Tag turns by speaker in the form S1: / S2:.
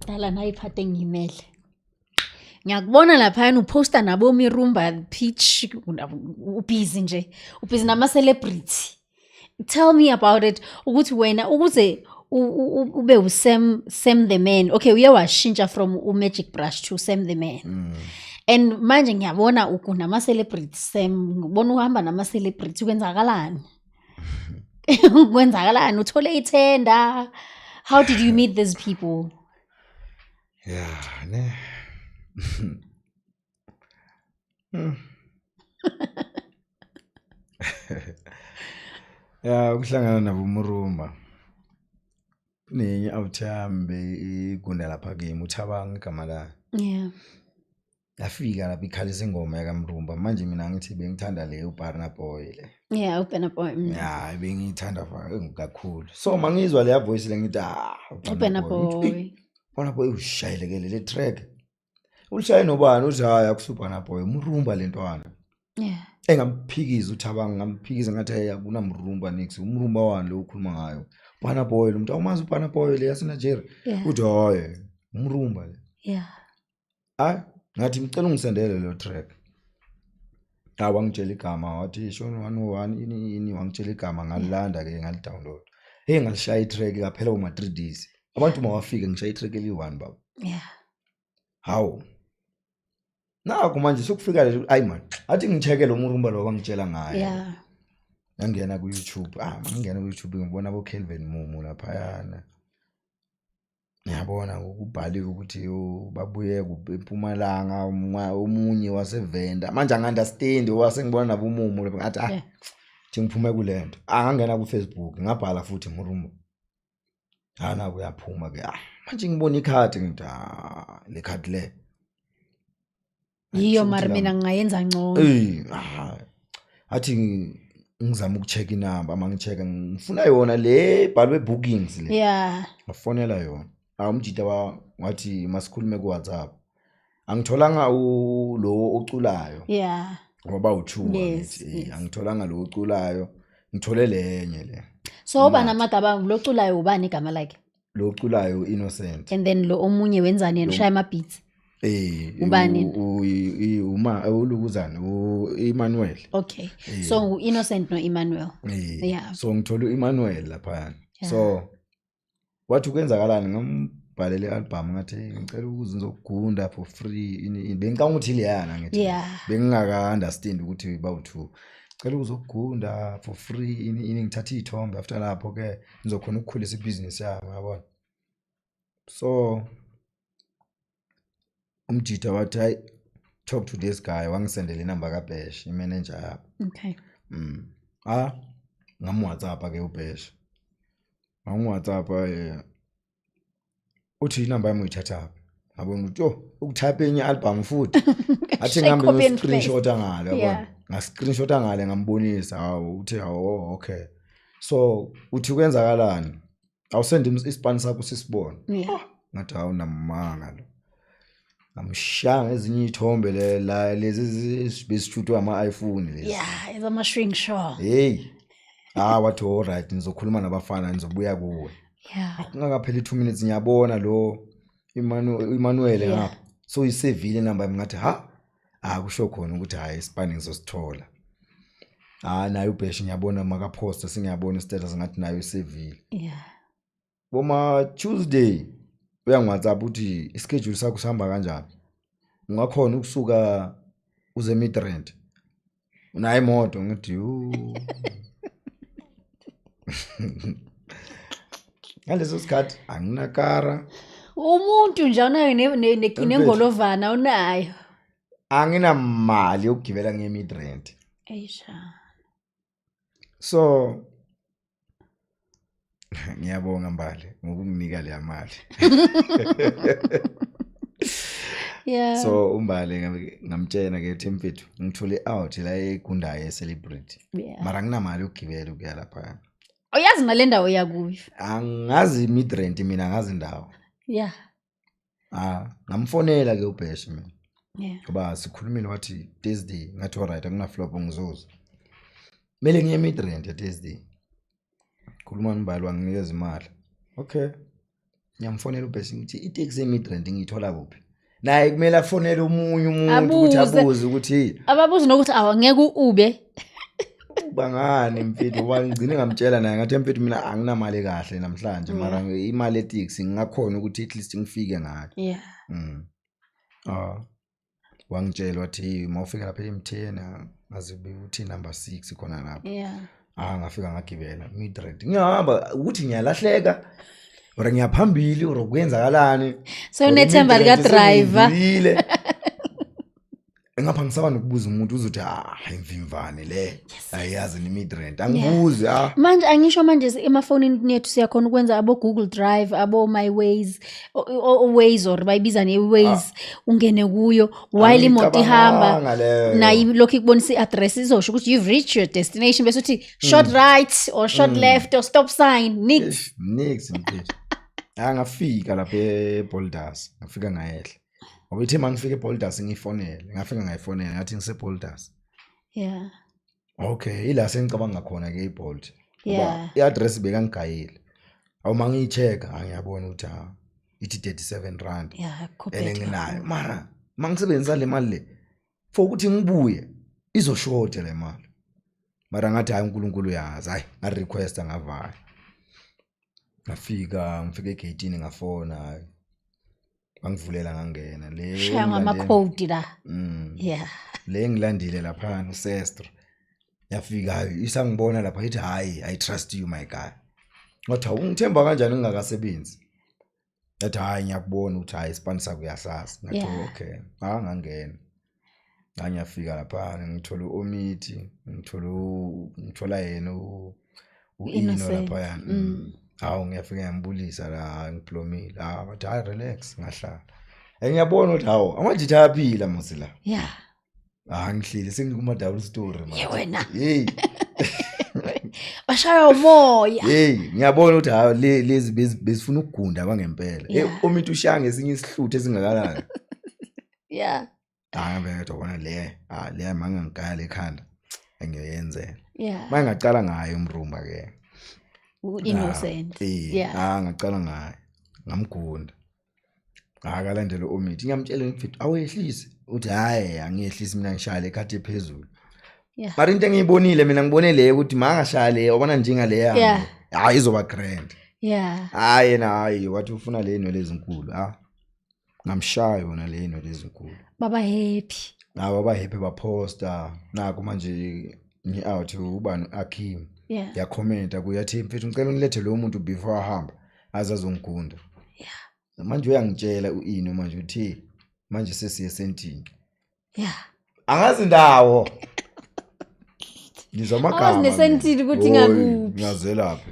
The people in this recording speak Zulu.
S1: Dala nayi iphathe ngiyimele. Ngiyakubona laphayana uposta nabo Mirumba Peach, ubhizi nje, ubhizi nama-celebrity. Tell me about it ukuthi wena ukuze ube uSam, Sam the Man. Okay, uye washintsha from uMagic Brush to Sam the Man. And manje ngiyabona ukunama-celebrity Sam, ngibona uhamba nama-celebrity, kwenzakalani? Kwenzakalani? Uthole ithenda? How did you meet these people?
S2: Yeah, ne. Ya, ukuhlangana nabo Murumba. Nenye out yami igunda lapha kimi, uThabang igama lakhe. Yafika lapha ikhalisa ingoma yakaMrumba. Manje mina ngithi bengithanda le uBurna Boy le.
S1: Yeah, uBurna Boy.
S2: Ya, bengiyithanda kakhulu. So mangizwa leya voice le ngithi ah,
S1: uBurna Boy.
S2: Burna Boy ushayelekele le track. Ulishaye nobani uthi hayi akusuBurna Boy, uMrumba le ntwana. Engamphikiza uThabang, ngamphikiza ngathi hey akunamrumba nix, umrumba wani lo ukhuluma ngayo. Burna Boy lo muntu awumazi uBurna Boy le yase Nigeria. Uthi hayi umrumba le. Hayi ngathi ngicela ungisendele lo track. Ha wangitshela igama wathi Shon 101 ini ini, wangitshela igama ngalilanda ke ngalidownload. Hey ngalishaya itrack kaphela uma 3 days. Abantu mawafika ngishaya itrack eli1 baba. Hawu. Nakho manje sokufika le ayi man, athi ngicheke lo murumba lo bangitshela ngaye. Ngangena ku YouTube. Ah ngangena ku YouTube ngibona bo Kelvin Mumu laphayana. Ngiyabona kubhaliwe ukuthi babuye eMpumalanga, omunye waseVenda. Manje angi-understand wase ngibona nabo umumo lapha ngathi ah thi ngiphume kule nto. Angangena ku Facebook ngabhala futhi Murumba. Ha na kuyaphuma ke. Ah manje ngibona ikhadi ngithi ah le khadi le.
S1: Yiyo mara mina ngingayenza ngcono.
S2: Eh ah athi ngizama ukucheck inamba, uma ngicheck ngifuna yona le bhalwe bookings le. Ngafonela yona. Ah umjita wathi masikhulume ku WhatsApp. Angitholanga lo oculayo. Ngoba u2 ngithi angitholanga lo oculayo, ngithole lenye le.
S1: So ubani amagama lo oculayo, ubani igama lakhe?
S2: Lo oculayo Innocent.
S1: And then lo omunye wenzani yena, ushaya ama beats? Ubani?
S2: Uma ulukuzana uEmmanuel.
S1: Okay. So uInnocent noEmmanuel.
S2: So ngithola uEmmanuel lapha. So wathi kwenzakalani ngambhalele ialbum ngathi ngicela ukuze ngizokugunda for free ini bengicanga ukuthi leyana ngithi bengingaka understand ukuthi bawu2. Ngicela ukuzokugunda for free ini ini ngithatha izithombe after lapho ke ngizokhona ukukhulisa ibhizinisi yami yabona. So umjita wathi hayi talk to this guy, wangisendela inamba kaBash, imanager yabo. Ah ngam WhatsApp ke uBash. Ngam WhatsApp uthi inamba yami uyithatha. Ngabona ukuthi oh ukutype enye album futhi. Athi ngihambe ngi screenshot ngale yabona. Nga screenshot ngale ngambonisa hawu uthi hawu okay. So uthi kwenzakalani? Awusende isipani sakho sisibone. Ngathi hawu namanga lo. Ngamshaya ezinye izithombe le la lezi besishutwe ama iPhone lezi.
S1: Yeah, ezama shrink show.
S2: Hey. Ah wathi all right ngizokhuluma nabafana ngizobuya kuwe. Kungakapheli 2 minutes ngiyabona lo Emmanuel ngapha. So isevile inamba yami ngathi ha akusho khona ukuthi hayi isipani ngizosithola. Ah naye uBash ngiyabona makaposta singiyabona status ngathi naye usevile. Boma Tuesday uya WhatsApp uthi ischedule sakho sihamba kanjani? Ungakhona ukusuka uze Midrand. Unayo imoto ngithi yo. Ngaleso sikhathi anginakara.
S1: Umuntu nje unayo nengolovana unayo.
S2: Anginamali yokugibela ngiye Midrand.
S1: Eish.
S2: So ngiyabonga Mbali ngokunginika le mali. So uMbali ngamtshela ke uthi mfethu ngithole out la egundayo e-celebrity. Mara nginamali yokugibela ukuya lapha.
S1: Uyazi nale ndawo yakuyo?
S2: Angazi Midrand mina, ngazi indawo. Ah ngamfonela ke uBash mina. Ngoba sikhulumile wathi Thursday ngathi all right akuna flop ngizoza. Mele ngiye Midrand Thursday. Khuluma noMbali wanginikeza imali. Okay. Ngiyamfonela uBhesi, ngithi iteksi eMidrand ngiyithola kuphi? Naye kumele afonele omunye umuntu ukuthi
S1: Abuze.
S2: Abuze ukuthi
S1: Ababuzi nokuthi awangeke ube.
S2: Bangani mfethu, ngoba ngigcine ngamtshela naye, ngathi, mfethu, mina anginamali kahle namhlanje, mara imali eteksi ngingakhona ukuthi at least ngifike ngayo. Ah, wangitshela wathi mawufika lapha e-MTN, ngazi uthi number 6 khona lapho. Ah, ngafika ngagibela Midrand, ngiyahamba ukuthi ngiyalahleka or ngiyaphambili or kuyenzakalani.
S1: So unethemba lika driver.
S2: Ngidlulile. Ngapha ngisaba nokubuza umuntu, uzothi, ah, imvimvane le, ayiyazi ni-Midrand, angibuzi, ah.
S1: Manje angisho, manje emafonini yethu siyakhona ukwenza abo Google Drive, abo My Ways, o Waze, or bayibiza ne-Waze, ungene kuyo while imoto ihamba.
S2: Angiyicabanganga leyo.
S1: Nayo lokhu ikubonisa i-address, izosho ukuthi you've reached your destination, bese uthi short right or short left or stop sign, nix.
S2: Eish, nix mfethu. Ah, ngafika lapha eBoulders, ngafika ngayehla, ngoba ithe uma ngifika eBoulders ngiyifonele, ngafika ngayifonela, ngathi ngise-Boulders. Okay, ila sengicabanga khona-ke i-Bolt. I-address bekangigayile, awuma ngiyi-check-a, angiyabona ukuthi ha, ithi R37.
S1: Compared
S2: And nginayo
S1: kakhulu.
S2: Mara uma ngisebenzisa le mali le for ukuthi ngibuye, izoshoda le mali. Mara ngathi, hayi, uNkulunkulu uyazi. Hayi, ngarequesta, ngavaya, ngafika, ngifika egeyitini, ngafona, hayi, bangivulela, ngangena le.
S1: Shaya ngama-code la.
S2: Le engilandile laphana, usestro yafika, hayi, isangibona lapha, ithi, hayi, I trust you, my guy. Ngathi, hawu, ungithemba kanjani ngingakasebenzi? Yathi, hayi, ngiyakubona ukuthi, hayi, isipani sakho uyasazi. Ngathi, okay. Ah, ngangena, ngangiyafika lapha, ngithola u-Omithi, ngithola ngithola yena u-Ino
S1: Innocent.
S2: laphayana. Hawu, ngiyafika, ngiyambulisa la, ngiblomile. Ah, bathi, hayi, relax. Ngahlala. Ngiyabona ukuthi, hawu, amajitha ayaphila mos la. Ah, ngihleli sengikuma-double story manje.
S1: Ye wena.
S2: Hey.
S1: Bashaywa umoya.
S2: Hey, ngiyabona ukuthi, hawu, lezi bezifuna ukugunda kwangempela. Hey, umuntu ushaya ngesinye isihluthu esingakanani. Hayi, ngeke ubona le, ah, le mangangigaya lekhanda engiyoyenzela. Manje ngacala ngayo umrumba ke.
S1: U-Innocent.
S2: Eh, ah, ngacala ngayo. Ngamgunda. Akalandela uOmithi. Ngiyamtshela mfethu, awehlise. Uthi, hayi, angiyehlisi mina, ngishaya le khathi ephezulu. Mara into engiyibonile mina, ngibone le ukuthi mangashaya le, wabona njengale yami. Hayi, izoba grand. Hayi yena, hayi, wathi ufuna le nwele ezinkulu. Ah. Ngamshaya yona le nwele ezinkulu.
S1: Baba happy.
S2: Nabo ba happy, baposta. Nakho manje ngi out, ubani, Akim. Yakhomenta kuyathi, mfethu, ngicela unilethe lo muntu before ahamba aze azongigunda. Manje uyangitshela uIno manje, uthi manje sesiye sentini. Angazi indawo. Ngizwa amagama.
S1: Awazi nesentini ukuthi
S2: mina.
S1: ingakuphi.
S2: Oy, ngiyazelaphi.